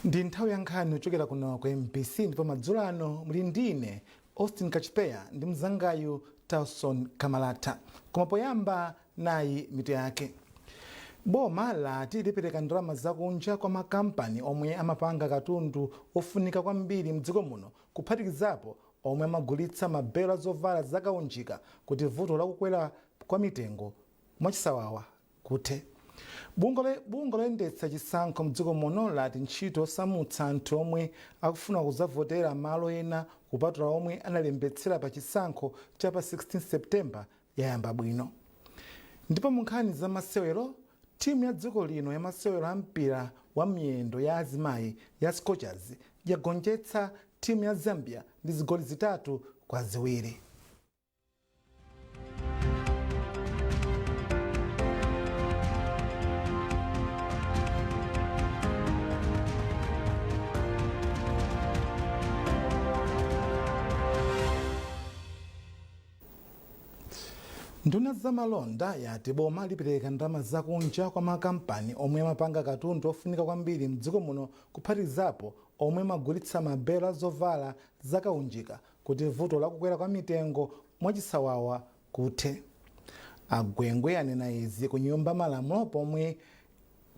Ndi nthawi ya nkhani kuchokera kuno ku MBC, ndipo madzulo ano muli ndine Austin Kachipeya ndi mzangayu Talson Kamalata. Koma poyamba, nayi mitu yake. Boma lati lipereka ndalama zakunja kwa makampani omwe amapanga katundu ofunika kwambiri mdziko muno, kuphatikizapo omwe amagulitsa mabelo a zovala zakaunjika, kuti vuto lakukwera kwa mitengo mwachisawawa kuthe. Bungwe loyendetsa chisankho mdziko muno lati ntchito yosamutsa anthu omwe akufuna kudzavotera malo ena kupatula omwe analembetsera pa chisankho cha pa 16 September yayamba bwino. Ndipo mu nkhani za masewero, timu ya dziko lino ya masewero a mpira wa miyendo ya azimayi ya Scorchers yagonjetsa timu ya Zambia ndi zigoli 3-2. Nduna zamalonda yati boma lipereka ndalama zakunja kwa makampani omwe amapanga katundu ofunika kwambiri mdziko muno, kuphatikizapo omwe amagulitsa mabelo a zovala zakaunjika, kuti vuto lakukwera kwa mitengo mwachisawawa kuthe. Agwengwe anena izi ku Nyumba Malamulo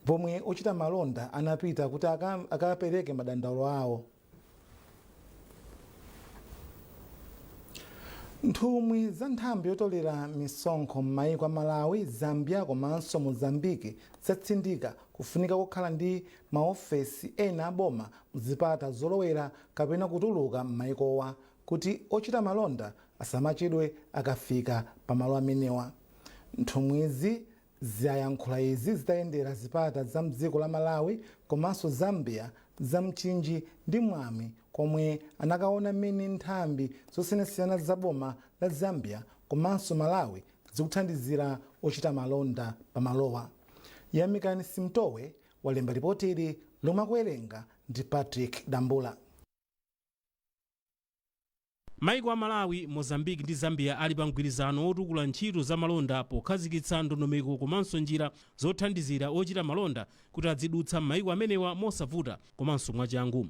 pomwe ochita malonda anapita kuti akapereke madandaulo awo. Nthumwi za nthambi yotolera misonkho m'mayiko a Malawi, Zambia komanso Mozambiki zatsindika kufunika kukhala ndi maofesi ena aboma mzipata zolowera kapena kutuluka m'mayikowa, kuti ochita malonda asamachedwe akafika pamalo amenewa. Nthumwizi zayankhula izi zitayendera zipata za mdziko la Malawi komanso Zambia za Mchinji ndi Mwami, komwe anakaona mmene nthambi zosiyanasiyana za boma la Zambia komanso Malawi zikuthandizira ochita malonda pamalowa. Yamikani Simtowe walemba ripoti ili lomwe akuwerenga ndi Patrick Dambula. Maiko a Malawi, Mozambique ndi Zambia ali pa mgwirizano wotukula ntchito za malonda pokhazikitsa ndondomeko komanso njira zothandizira ochita malonda kuti adzidutsa m'maiko amenewa mosavuta komanso mwachangu.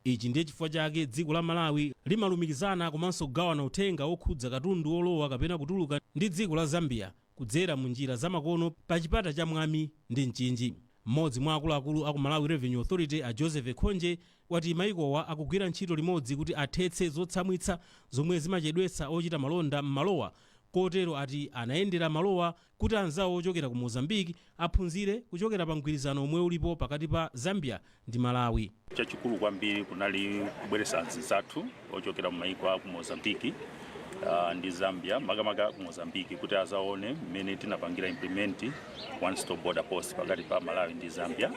Ichi ndiye chifukwa chake dziko la Malawi limalumikizana komanso kugawana uthenga wokhudza katundu wolowa kapena kutuluka ndi dziko la Zambia kudzera mu njira zamakono pa chipata cha Mwami ndi Mchinji. Mmodzi mwa akuluakulu aku Malawi Revenue Authority, a Joseph Khonje, wati maikowa akugwira ntchito limodzi kuti athetse zotsamwitsa zomwe zimachedwetsa ochita malonda m'malowa. Kotero ati anayendera malowa kuti anzawo ochokera ku Mozambique aphunzire kuchokera pa mgwirizano omwe ulipo pakati pa Zambia ndi Malawi. Chachikulu kwambiri kunali kubweretsa anzathu ochokera mu maiko a ku Mozambiki ndi Zambia, makamaka ku Mozambiki, kuti azaone mmene tinapangira implement one stop border post pakati pa Malawi ndi Zambia.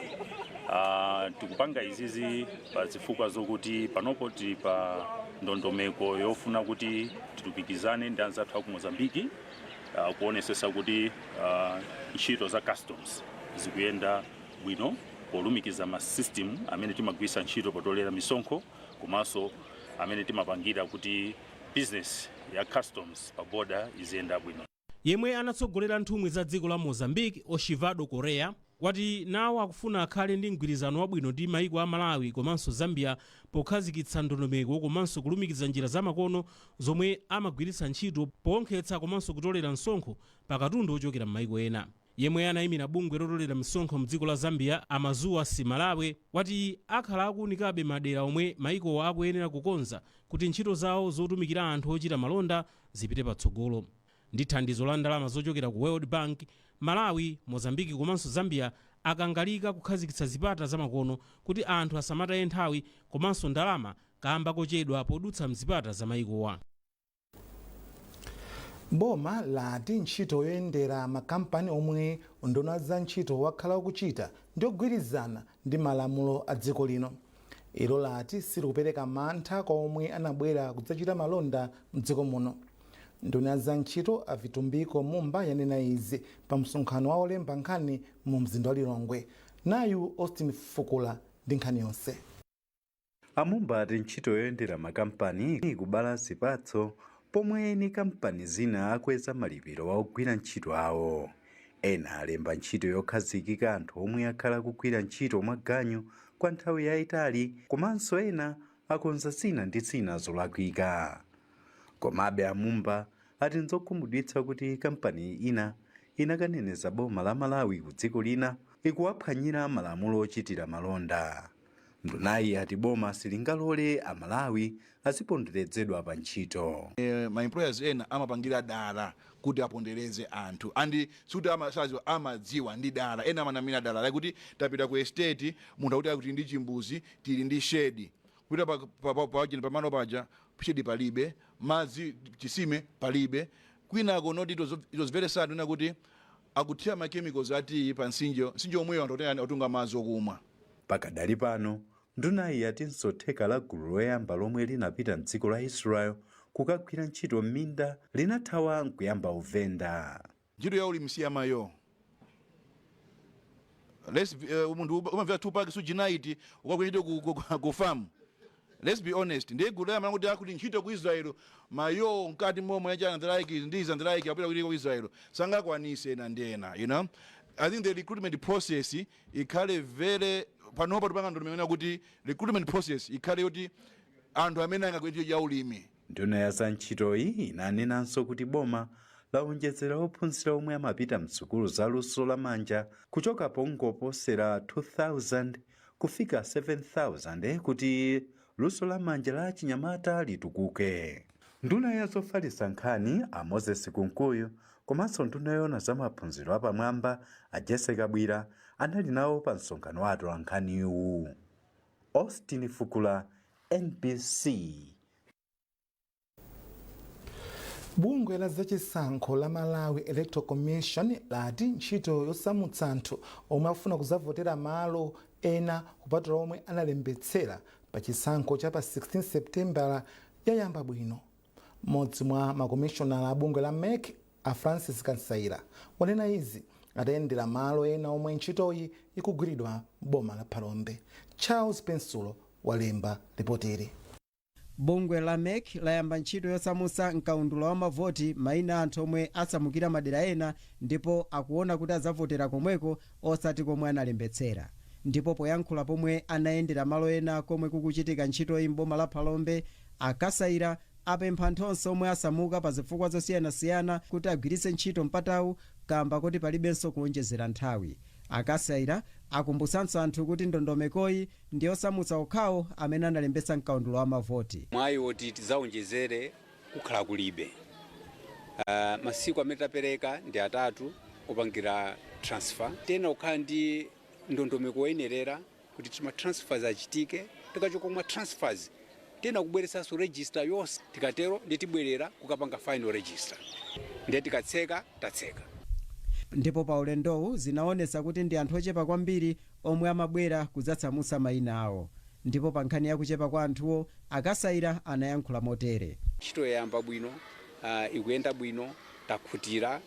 Tikupanga izizi pa zifukwa zokuti panopo tili pa ndondomeko yofuna kuti tilumikizane ndi anzathu a ku Mozambiki kuonesesa kuti ntchito za customs zikuyenda bwino polumikiza ma system amene timagwiritsa ntchito potolera misonkho komanso amene timapangira kuti business ya customs pa border iziyenda bwino. Yemwe anatsogolera nthumwi za dziko la Mozambique, Oshivado Korea, wati nawo akufuna akhale ndi mgwirizano wabwino ndi maiko a Malawi komanso Zambia pokhazikitsa ndondomeko komanso kulumikiza njira zamakono zomwe amagwiritsa ntchito powonkhetsa komanso kutolera msonkho pa katundu ochokera m'maiko ena. Yemwe anayimira bungwe lotolera misonkho mdziko la Zambia, Amazuwa Simalawe, wati akhala akuunikabe madera omwe maikowa akuyenera kukonza kuti ntchito zawo zotumikira anthu ochita malonda zipite patsogolo. Ndi thandizo la ndalama zochokera ku World Bank, Malawi, Mozambiki komanso Zambia akangalika kukhazikitsa zipata zamakono kuti anthu asamataye nthawi komanso ndalama kamba kochedwa podutsa mzipata za maikowa. Boma lati ntchito yoyendera makampani omwe unduna za ntchito wakhala ukuchita ndiyogwirizana ndi malamulo a dziko lino. Ilo lati silikupereka mantha kwa omwe anabwera kudzachita malonda mdziko muno. Nduna za ntchito a Vitumbiko Mumba yanena izi pa msonkhano wa olemba nkhani mu mzinda wa Lilongwe. Nayu Austin Fukula ndi nkhani yonse. Amumba ati ntchito yoyendera makampani ikubala zipatso, pomwe eni kampani zina akweza malipiro a ogwira ntchito awo. Ena alemba ntchito yokhazikika anthu omwe akhala kugwira ntchito mwaganyu kwa nthawi yayitali, komanso ena akonza zina ndi zina zolakwika. Komabe amumba ati nzokhumudwitsa kuti kampani ina inakaneneza boma la Malawi ku dziko lina ikuwaphwanyira malamulo ochitira malonda. Ndunayi ati boma silingalole Amalawi aziponderezedwa pa ntchito. Ma employers ena amapangira dala kuti apondereze anthu, and sikuti amasaziwa, amadziwa ndi dala. Ena amanamira dala, like kuti tapita ku estate, munthu akuti akuti ndi chimbuzi, tili ndi shed. Kupita pamalo paja, shed palibe, madzi chisime palibe. Kwinako noti it was very sad una kuti akuthira ma chemicals ati pa mtsinje, mtsinje omweyo anthu atunga madzi okumwa. Pakadali pano, ndunayi yatinso theka la gulu loyamba lomwe linapita mdziko la Israel kukagwira ntchito m'minda linathawa nkuyamba uvenda. Ntchito ya ulimi si yamayo. Munthu umamvera Tupac sujinaiti ukagwira ntchito ku farm. Let's be honest, ndiye gulu loyamba kuti akuti ntchito ku Israel, mayo mkati momwe yachana the like ndiza the like apita kuti ku Israel sangakwanise ena ndi ena. I think the recruitment process ikhale very, panopa tupanga ndondomeko kuti recruitment process ikhale yoti anthu amene angagwire ntchito ya ulimi. Nduna ya za ntchitoyi inanenanso kuti boma lawonjezera ophunzira omwe amapita msukulu za luso lamanja kuchoka pongoposera 2000 kufika 7000 kuti luso lamanja la chinyamata litukuke. Nduna ya zofalitsa nkhani a Moses Kunkuyu komanso nduna yoona za maphunziro apamwamba a Jessie Kabwila anali nawo pa msonkhano wa atolankhaniwu. Austin Fukula, MBC. Bungwe la zachisankho la Malawi Electoral Commission lati ntchito yosamutsa anthu omwe akufuna kuzavotera malo ena kupatula omwe analembetsera pa chisankho cha pa 16 Septembala yayamba bwino. Mmodzi mwa makomishonala a bungwe la MEC, a Francis Kasaila, wanena izi atayendera malo ena omwe ntchitoyi ikugwiridwa boma la Phalombe. Charles Pensulo walemba ripoteri. Bungwe la MEC layamba ntchito yosamutsa mkaundula wa mavoti mayina anthu omwe asamukira madera ena ndipo akuona kuti adzavotera komweko osati komwe analembetsera. Ndipo poyankhula pomwe anayendera malo ena komwe kukuchitika ntchitoyi m'boma la Phalombe, a Kasaila apempha anthu onse omwe asamuka pa zifukwa zosiyanasiyana kuti agwiritse ntchito mpatawu kamba kuti palibenso kuonjezera nthawi. A Kasaila akumbutsanso anthu kuti ndondomekoyi ndi yosamutsa okhawo amene analembetsa mkaundula wa mavoti. Mwayi woti tidzawonjezere kukhala kulibe. Masiku amene tapereka ndi 3 opangira transfer. Tena kukhala ndi ndondomeko yoyenerera kuti ma transfers achitike. Tikachoka kuma transfers, tena kubweretsanso register yonse. Tikatero ndi tibwerera kukapanga final register, ndiye tikatseka, tatseka. Ndipo pa ulendowu zinaonetsa kuti ndi anthu ochepa kwambiri omwe amabwera kudzasamutsa mayina awo. Ndipo pa nkhani yakuchepa kwa anthuwo, a Kasaila anayankhula motere. Ntchito yayamba bwino, ikuyenda bwino, takhutira.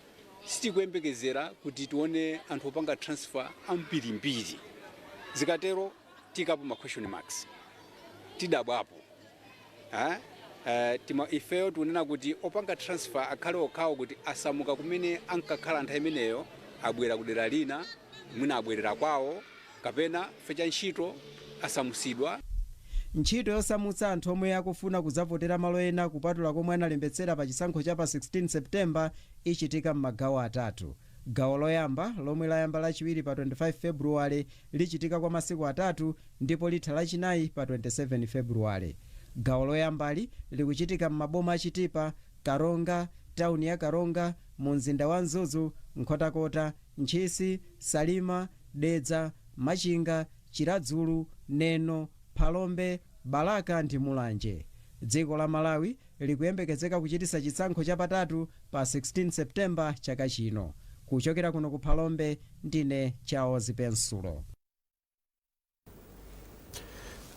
Sitikuyembekezera kuti tione anthu opanga transfer ambirimbiri. Zikatero tikapo ma question marks, tidabwapo, ha? Ifeyo tikunena kuti opanga transfer akhale okhawo kuti asamuka kumene ankakhala nthawi imeneyo, abwera kudera lina, mwina abwerera kwawo kapena fecha ntchito asamusidwa. Ntchito yosamutsa anthu omwe akufuna kudzavotera malo ena kupatula komwe analembetsera pa chisankho cha pa 16 Septemba ichitika m'magawo atatu. Gawo loyamba, lomwe layamba Lachiwiri pa 25 Februwale, lichitika kwa masiku 3 ndipo litha Lachinayi pa 27 Februwale. Gawo loyambali likuchitika m'maboma a Chitipa, Karonga, tawuni ya Karonga, mu mzinda wa Mzuzu, Nkhotakota, Ntchisi, Salima, Dedza, Machinga, Chiradzulu, Neno, Phalombe, Balaka ndi Mulanje. Dziko la Malawi likuyembekezeka kuchitisa chisankho chapatatu pa 16 Septemba chaka chino. Kuchokera kuno ku Phalombe, ndine Charles Pensulo.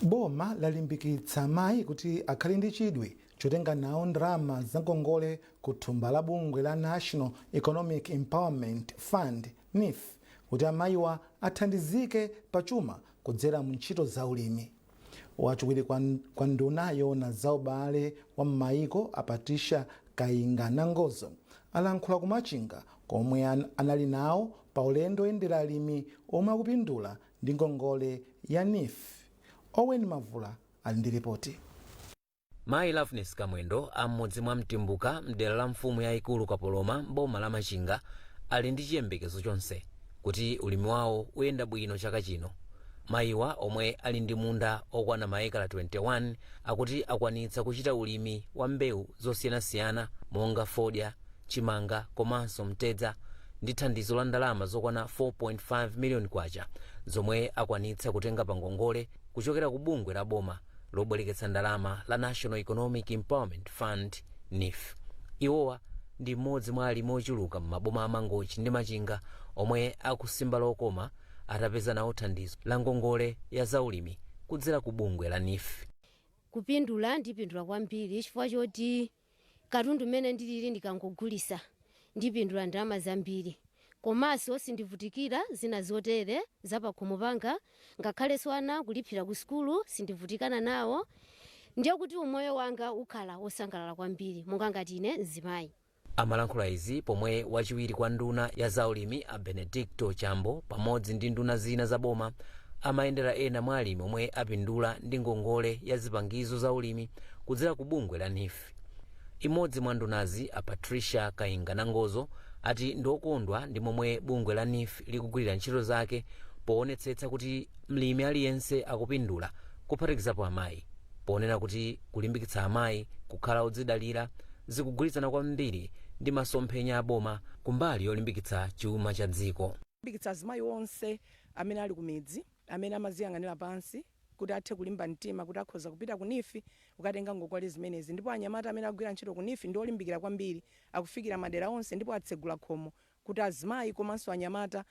Boma lalimbikitsa amayi kuti akhale ndi chidwi chotenga nawo ndalama za ngongole ku thumba la bungwe la National Economic Empowerment Fund, NEEF, kuti amayiwa athandizike pachuma kudzera mu ntchito za ulimi. Wachiwiri kwa nduna yoona za ubale wa m'mayiko, a Patricia Kainga Nangozo, alankhula kumachinga. Komwe anali nawo pa ulendo oyendera alimi omwe akupindula ndi ngongole ya NEEF. Owen Mavula ali ndi ripoti. Mayi Loveness Kamwendo, am'mudzi mwa Mtimbuka mdera la mfumu yayikulu Kapoloma m'boma la Machinga, ali ndi chiyembekezo chonse kuti ulimi wawo uyenda bwino chaka chino. Mayiwa, omwe ali ndi munda okwana maekala 21, akuti akwanitsa kuchita ulimi wa mbewu zosiyanasiyana monga fodya, chimanga komanso mtedza ndi thandizo la ndalama zokwana 4.5 miliyoni kwacha zomwe akwanitsa kutenga pa ngongole kuchokera ku bungwe la boma lobwereketsa ndalama la National Economic Empowerment Fund, NEEF. Iwowa ndi mmodzi mwa alimi ochuluka m'maboma a Mangochi ndi Machinga omwe akusimba lokoma atapeza nawo thandizo la ngongole ya zaulimi kudzera ku bungwe la NEEF. Kupindula, ndipindula kwambiri chifukwa choti katundu mmene ndilili ndikangogulisa ndipindula ndalama zambiri, komanso sindivutikira zina zotere zapakhomo panga, ngakhalenso ana kulipira ku sukulu sindivutikana nawo. Ndiye kuti umoyo wanga ukhala wosangalala kwambiri monga ngati ine mzimayi. Amalankhula izi pomwe wachiwiri kwa nduna ya zaulimi a Benedicto Chambo pamodzi ndi nduna zina za boma amayendera ena mwa alimi omwe apindula ndi ngongole ya zipangizo za ulimi kudzera ku bungwe la NEEF. Imodzi mwa ndunazi, a Patricia Kainga Nangozo, ati ndiokondwa ndi momwe bungwe la NEEF likugwirira ntchito zake poonetsetsa kuti mlimi aliyense akupindula, kuphatikizapo amayi, ponena kuti kulimbikitsa amayi kukhala odzidalira zikugwirizana kwambiri ndi masomphenya aboma kumbali yolimbikitsa chuma cha dziko. Kulimbikitsa azimayi onse amene ali kumidzi, amene amaziyang'anira pansi, kuti athe kulimba mtima kuti akhoza kupita ku NEEF kukatenga ngongole zimenezi. Ndipo anyamata amene akugwira ntchito ku NEEF ndi olimbikira kwambiri, akufikira madera onse ndipo atsegula khomo kuti azimayi komanso anyamata,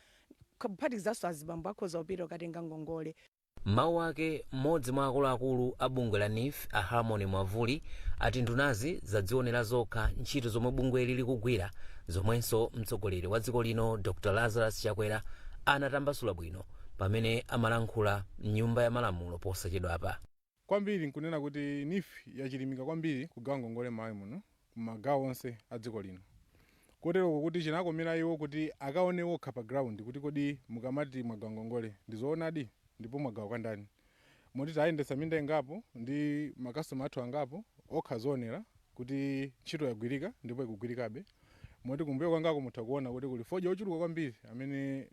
kuphatikizanso azibambo, akhoza kupita kukatenga ngongole. Mawu ake, mmodzi mwa akuluakulu a bungwe la NEEF, a Harmony Mwavuli, ati ndunazi zadzionera zokha ntchito zomwe bungweli likugwira, zomwenso mtsogoleri wa dziko lino Dr Lazarus Chakwera anatambasula bwino pamene amalankhula mnyumba ya malamulo posachedwapa. Kwambiri nkunena kuti NEEF yachilimika kwambiri kugawa ngongole m'Malawi muno, kumagawo onse a dziko lino, kotero kuti chinakomera iwo kuti akaone wokha pa ground kuti kodi mukamati mwagawa ngongole ndizoonadi, ndipo mwagawa kwa ndani? Moti tayendetsa minda ingapo ndi makasitoma athu angapo, okha zoonera kuti ntchito yagwirika ndipo ikugwirikabe. Moti kumbuyo kwangako mutha kuona kuti kuli fodya ochuluka kwambiri amene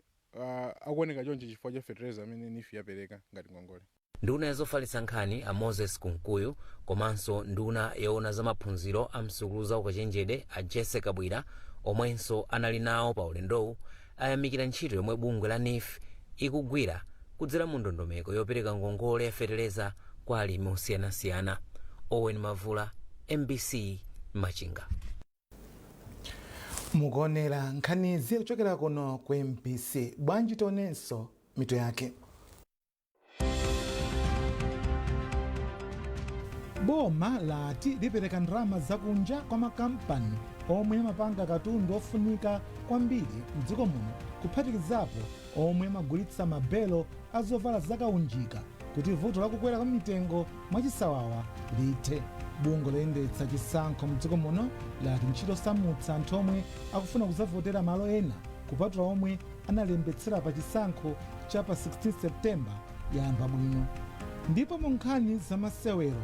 akuoneka chonchi chifukwa cha fertilizer amene NEEF yapereka ngati ngongole. Nduna yazofalitsa nkhani a Moses Kunkuyu komanso nduna yoona za maphunziro a msukulu za ukachenjede a Jesse Kabwira, omwenso anali nawo pa ulendowu, ayamikira ntchito yomwe bungwe la NEEF ikugwira kudzera mu ndondomeko yopereka ngongole ya feteleza kwa alimi osiyanasiyana. Owen Mavula, MBC, Machinga. Mukuonera nkhanizi kuchokera kuno ku MBC. Bwanji tionenso mitu yake. Boma lati lipereka ndalama zakunja kwa makampani omwe amapanga katundu ofunika kwambiri mdziko muno, kuphatikizapo omwe amagulitsa mabelo a zovala zakaunjika, kuti vuto lakukwera kwa mitengo mwachisawawa lithe. Bungwe loyendetsa chisankho mdziko muno lati ntchito yosamutsa anthu omwe akufuna kudzavotera malo ena kupatula omwe analembetsera pa chisankho cha pa 16 Septemba yayamba bwino. Ndipo mu nkhani zamasewero,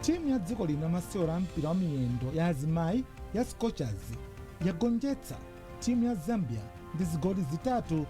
timu ya dziko lino yamasewero a mpira wa miyendo ya azimayi ya Scorchers yagonjetsa timu ya Zambia ndi zigoli 3-2.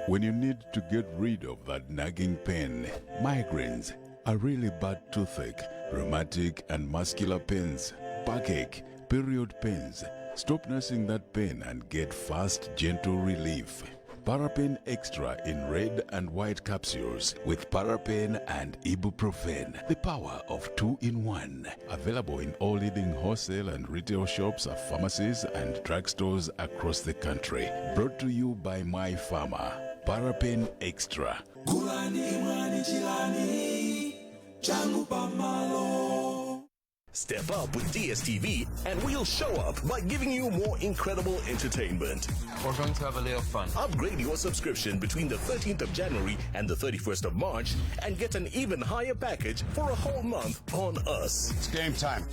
When you need to get rid of that nagging pain, migraines, a really bad toothache, rheumatic and muscular pains, backache, period pains, stop nursing that pain and get fast, gentle relief. Parapain Extra in red and white capsules with Parapain and ibuprofen. The power of two in one. Available in all leading wholesale and retail shops, pharmacies, and drugstores across the country. Brought to you by My Pharma. Parapain Extra. Gulani, imwani, chilani. Changu pamalo. Step up with DSTV and we'll show up by giving you more incredible entertainment. We're going to have a little fun. Upgrade your subscription between the 13th of January and the 31st of March and get an even higher package for a whole month on us. It's game time.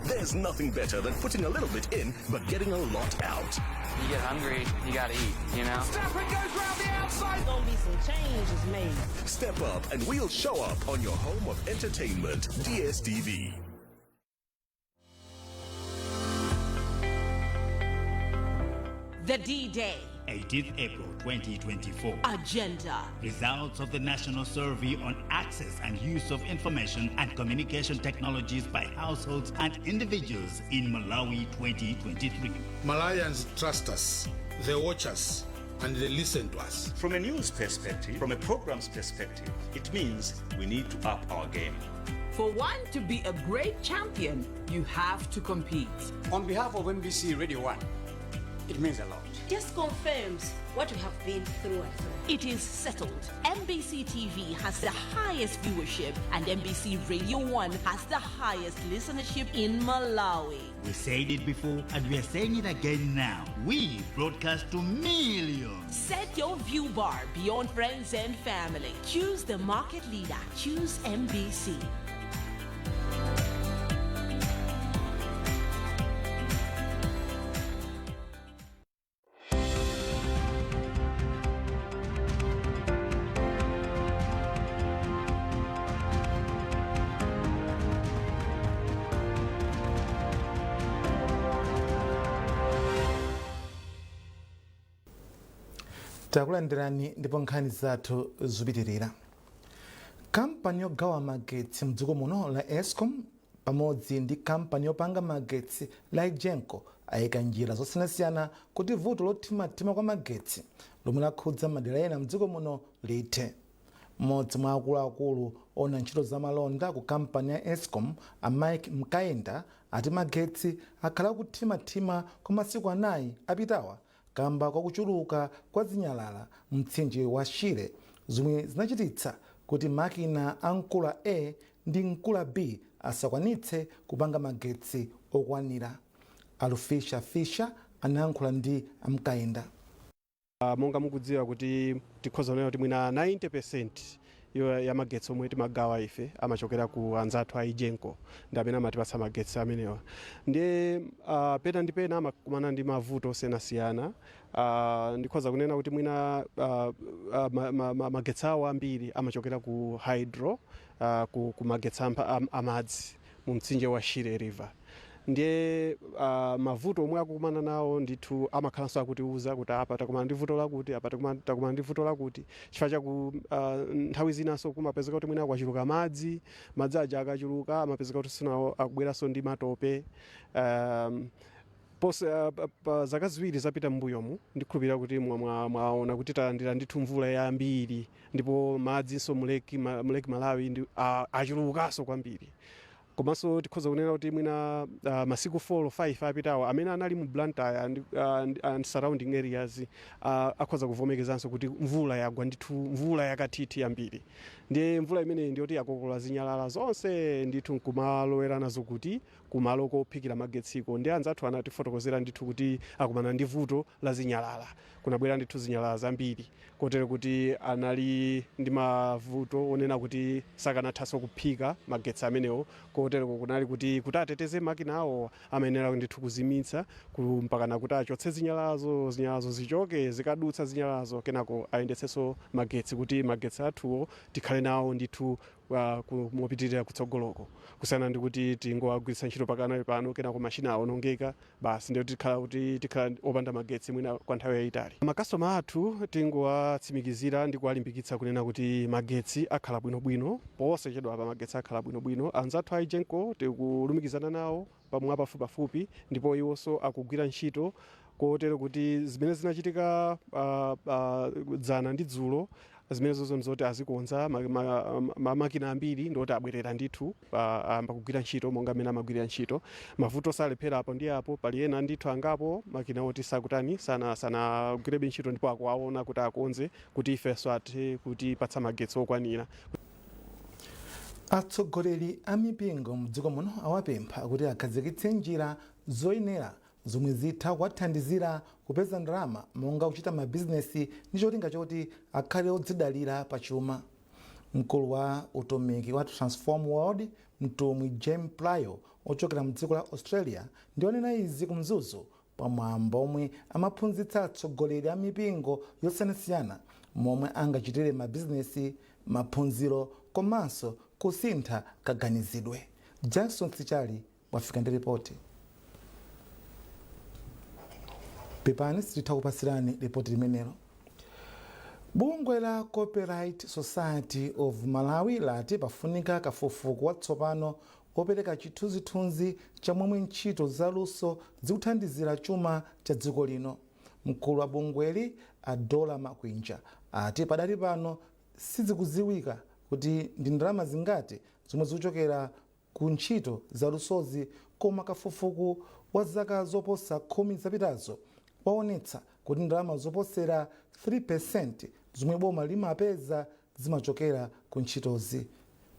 There's nothing better than putting a little bit in but getting a lot out. You get hungry, you gotta eat, you know? Stafford goes round the outside. Gonna be some changes made. Step up and we'll show up on your home of entertainment, DSTV. The D Day. 18th April 2024. Agenda. Results of the National Survey on Access and Use of Information and Communication Technologies by Households and Individuals in Malawi 2023. Malawians trust us, they watch us, and they listen to us. From a news perspective, from a programs perspective, it means we need to up our game. For one to be a great champion, you have to compete. On behalf of MBC Radio 1, it means a lot. Just confirms what we have been through and through. It is settled. MBC TV has the highest viewership, and MBC Radio 1 has the highest listenership in Malawi. We said it before and we are saying it again now. We broadcast to millions. Set your view bar beyond friends and family. Choose the market leader. Choose MBC. Takulandirani ndipo nkhani zathu zikupitirira. Kampani yogawa magetsi mdziko muno la ESCOM pamodzi ndi kampani yopanga magetsi la EGENCO ayika njira zosiyanasiyana kuti vuto lothimathima kwa magetsi lomwe lakhudza madera ena mdziko muno lithe. Mmodzi mwa akuluakulu ona ntchito zamalonda ku kampani ya ESCOM, a Mike Mkaenda, ati magetsi akhala akuthimathima kwa masiku 4 apitawa kamba kwakuchuluka kwa zinyalala mtsinje wa Shire, zomwe zinachititsa kuti makina a Nkula A ndi Nkula B asakwanitse kupanga magetsi okwanira. Alufisha Fisha anayankhula ndi Amkaenda. Monga mukudziwa kuti tikhoza kunena kuti mwina 90% ya magetsi omwe timagawa ife amachokera ku anzathu a EGENCO, ndi amene amatipatsa magetsi amenewa. Ndiye pena ndi pena amakumana ndi mavuto osiyanasiyana. Ndikhoza kunena kuti mwina magetsi awo ambiri amachokera ku hydro, ku magetsi amadzi mu mtsinje wa Shire River. Ndiye mavuto omwe akukumana nawo ndithu amakhalanso akutiuza kuti apa takumana ndi vuto lakuti, apa takumana ndi vuto lakuti, chifukwa chaku nthawi zinanso kumapezeka kuti mwina kwachuluka madzi. Madzi aja akachuluka amapezeka kuti sinawo akubweranso ndi matope. Pa zaka 2 zapita m'mbuyomu, ndikhulupirira kuti mwaona kuti talandira ndithu mvula yambiri, ndipo madzinso mu Lake Malawi achulukanso kwambiri. Komanso tikhoza kunena kuti mwina masiku 4 or 5 apitawo, amene anali mu Blantyre and surrounding areas akhoza kuvomekezanso kuti mvula yagwa ndithu, mvula yakathithi yambiri. Ndiye mvula imeneyi ndiyoti yakokola zinyalala zonse ndithu nkumalowera nazo kuti kumalo kophikira magetsiko. Ndi anzathu anatifotokozera ndithu kuti akumana ndi vuto la zinyalala, kunabwera ndithu zinyalala zambiri, kotero kuti anali ndi mavuto onena kuti sakanathanso kuphika magetsi amenewo. Kotero kunali kuti ateteze makina awo amayenera ndithu kuzimitsa mpakana kuti achotse zinyalalazo, zinyalalazo zichoke, zikadutsa zinyalalazo kenako ayendetsenso magetsi, kuti magetsi athuwo tikhale nawo ndithu mopitirira kutsogoloko, kusiyana ndi kuti tingowagwiritsa ntchito pakana pano kenako mashina awonongeka basi, ndiye tikhala opanda magetsi mwina kwa nthawi yayitali. Makastoma athu tingowatsimikizira ndi kuwalimbikitsa kunena kuti magetsi akhala bwinobwino posachedwa apa, magetsi akhala bwinobwino. Anzathu a EGENCO tikulumikizana nawo pamwe pafupipafupi, ndipo iwonso akugwira ntchito kotero kuti zimene zinachitika dzana ndi dzulo zimenezozo ndizoti azikonza makina ambiri, ndoti abwerera ndithu ayamba kugwira ntchito monga amene amagwirira ntchito. Mavuto salephera apo ndi apo, pali ena ndithu angapo makina oti sakutani sanagwirebe ntchito, ndipo akuwaona kuti akonze kuti ifenso athe kutipatsa magetsi okwanira. Atsogoleri a mipingo mdziko muno awapempha kuti akhazikitse njira zoyenera zomwe zitha kuwathandizira kupeza ndalama, monga kuchita mabizinesi, ndi cholinga choti akhale odzidalira pachuma. Mkulu wa utumiki wa Transform World, mtumwi James Playo ochokera mdziko la Australia, ndi onena izi kumzuzu pamwambo omwe amaphunzitsa atsogoleri a mipingo yosiyanasiyana momwe angachitire mabizinesi, maphunziro komanso kusintha kaganizidwe. Jackson Sichali wafika ndi ripoti. Pepani, sititha kupasirani ripoti limenelo. Bungwe la Copyright Society of Malawi lati pafunika kafukufuku watsopano wopereka chithunzithunzi cha momwe ntchito zaluso zikuthandizira chuma cha dziko lino. Mkulu wa bungweli, Adola Makwinja, ati padali pano sizikuziwika kuti ndi ndalama zingati zomwe zikuchokera ku ntchito zalusozi, koma kafukufuku wa zaka zoposa 10 zapitazo waonetsa kuti ndalama zoposera 3% zomwe boma limapeza zimachokera ku ntchitozi.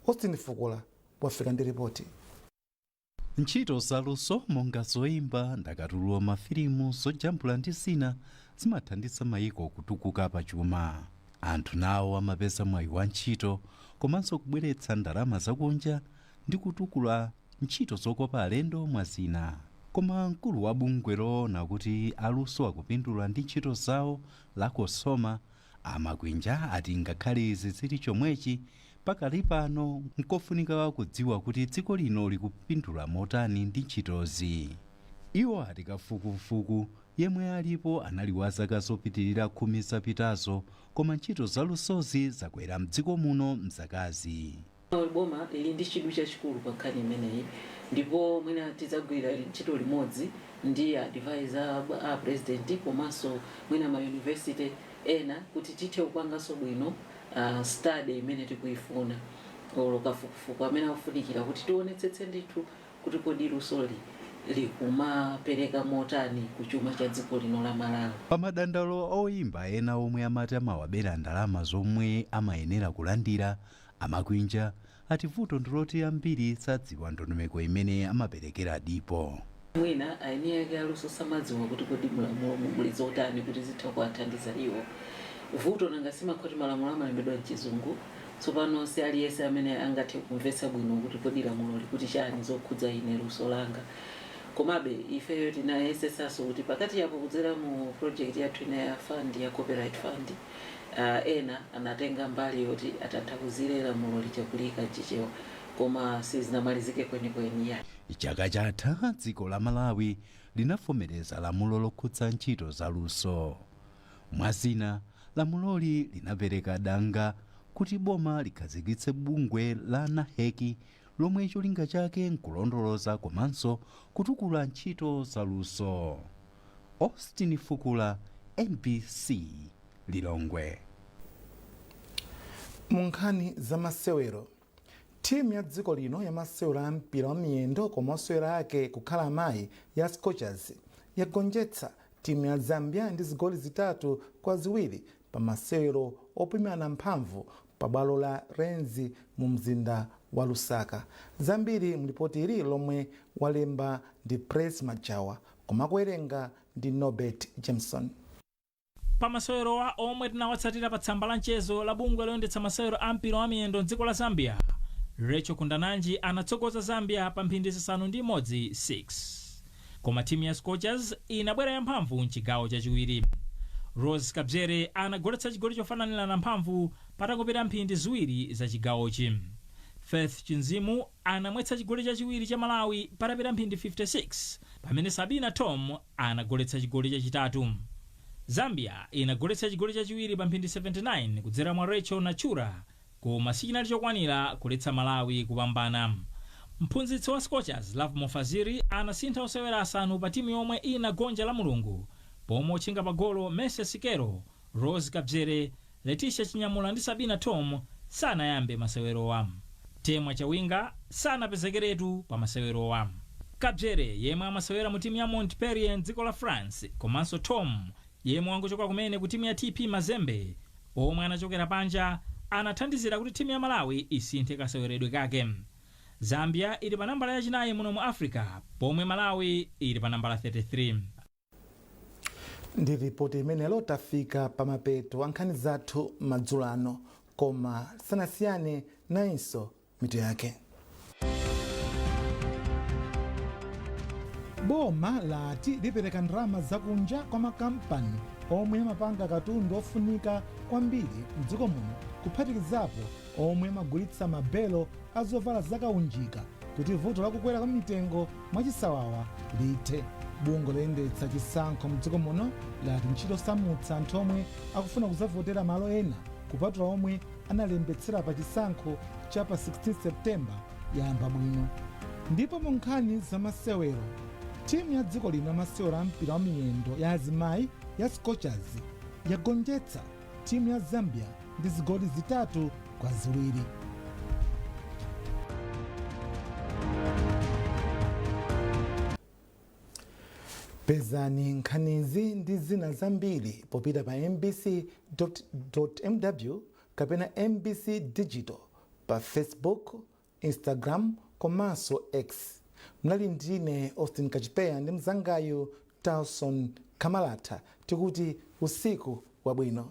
Austin Fukula wafika ndi ripoti. Ntchito zaluso monga zoyimba, ndakatulo, mafilimu, zojambula ndi zina zimathandiza mayiko kutukuka pachuma. Anthu nawo amapeza mwayi wa ntchito komanso kubweretsa ndalama zakunja ndi kutukula ntchito zokopa alendo, mwa zina. Koma mkulu wa bungwe loona kuti aluso akupindula ndi ntchito zawo la COSOMA, Amakwinja, ati ngakhale izi zili chomwechi, pakali pano nkofunika kudziwa kuti dziko lino likupindula motani ndi ntchitozi. Iwo ati kafukufuku yemwe alipo anali wa zaka zopitirira 10 zapitazo, koma ntchito zalusozi zakwera mdziko muno mzakazi. Boma lili ndi chidwi chachikulu pa nkhani imeneyi, ndipo mwina tidzagwira ntchito limodzi ndi advisor a president komanso mwina ma university ena kuti tithe kupanganso bwino study imene tikuyifuna olo kafukufuku amene akufunikira kuti tionetsetse ndithu kuti kodi lusoli likumapereka motani kuchuma cha dziko lino la Malawi. Pamadandaulo oyimba ena omwe amati amawabera ndalama zomwe amayenera kulandira, Amakwinja ati vuto ndiloti ambiri sadziwa ndondomeko imene amaperekera dipo. Mwina aeni ake aluso samadziwa kuti kodi mulamulo muli zotani kuti zitha kuwathandiza iwo. Vuto nanga simakhoti, malamulo amalembedwa mchizungu. Tsopano si aliyense amene angathe kumvetsa bwino kuti kodi lamulo likuti chani zokhudza ine, luso langa. Komabe ifeyo tinayesetsanso kuti pakati apo, kudzera mu project yathu ina ya fund ya copyright fund, ena anatenga mbali yoti atanthauzire lamulo lichakulika mchichewa, koma sizinamalizike kwenikweni ya. Chaka chatha dziko la Malawi linavomereza lamulo lokhudza ntchito zaluso. Mwazina, lamuloli linapereka danga kuti boma likhazikitse bungwe la NAHEC lomwe cholinga chake nkulondoloza komanso kutukula ntchito zaluso. Austin Fukula, MBC, Lilongwe. Mu nkhani za masewero, timu ya dziko lino ya masewero a mpira wa miyendo koma osewera ake kukhala amayi ya Scorchers yagonjetsa timu ya Zambia ndi zigoli 3-2 pa masewero opimana mphamvu pa bwalo la Renzi mu mzinda wa Lusaka. Zambiri mlipoti ili lomwe walemba ndi Pres Majawa, koma kuwerenga ndi Norbert Jameson. Pamasewerowa, omwe tinawatsatira pa tsamba la mchezo la bungwe loyendetsa masewero a mpira wa miyendo mdziko la Zambia, Rachel Kundananji anatsogoza Zambia pa mphindi 6 6, koma timu ya Scorchers inabwera yamphamvu mchigawo chachiwiri. Rose Kabzere anagoletsa chigoli chofananirana mphamvu patangopita mphindi 2 za chigawochi. Faith Chinzimu anamwetsa chigoli chachiwiri cha Malawi patapita mphindi 56, pamene Sabina Tom anagoletsa chigoli chachitatu. Zambia inagoletsa chigoli chachiwiri pa mphindi 79 kudzera mwa Rachel Nachura, koma sichinali chokwanira kuletsa Malawi kupambana. Mphunzitsi wa Scorchers, Lovemore Fazili, anasintha osewera asanu pa timu yomwe inagonja la Mulungu, pomwe otchinga pa golo Mercy Sikelo, Rose Kabzere, Leticia Chinyamula ndi Sabina Tom sanayambe masewerowa. Temwa Chawinga sanapezekeretu pa masewerowa. Kabzere, yemwe amasewera mu timu ya Montpellier mdziko la France, komanso Tom, yemwe wangochoka kumene ku timu ya TP Mazembe, omwe anachokera panja, Anathandizira kuti timu ya Malawi isinthe kaseweredwe kake. Zambia ili pa nambala yachinayi muno mu Africa, pomwe Malawi ili pa nambala 33. Ndi ripoti imenelo tafika pamapeto a nkhani zathu madzulo ano, koma sanasiyane nayinso mitu yake. Boma lati lipereka ndalama zakunja kwa makampani omwe amapanga katundu ofunika kwambiri mdziko muno, kuphatikizapo omwe amagulitsa mabelo a zovala zakaunjika, kuti vuto lakukwera kwa mitengo mwachisawawa lithe. Bungwe loyendetsa chisankho mdziko muno lati ntchito yosamutsa anthu omwe akufuna kudzavotera malo ena kupatula omwe analembetsera pa chisankho cha pa 16 Septemba yayamba bwino. Ndipo mu nkhani zamasewero, timu ya dziko lino yamasewero a mpira wa miyendo ya azimayi ya Scorchers yagonjetsa timu ya Zambia ndi zigoli 3-2. Pezani nkhanizi ndi zina zambiri popita pa mbc.mw kapena MBC Digital pa Facebook, Instagram komanso X. Mnali ndine Austin Kachipeya ndi mzangayu Talson Kamalatha, tikuti usiku wabwino.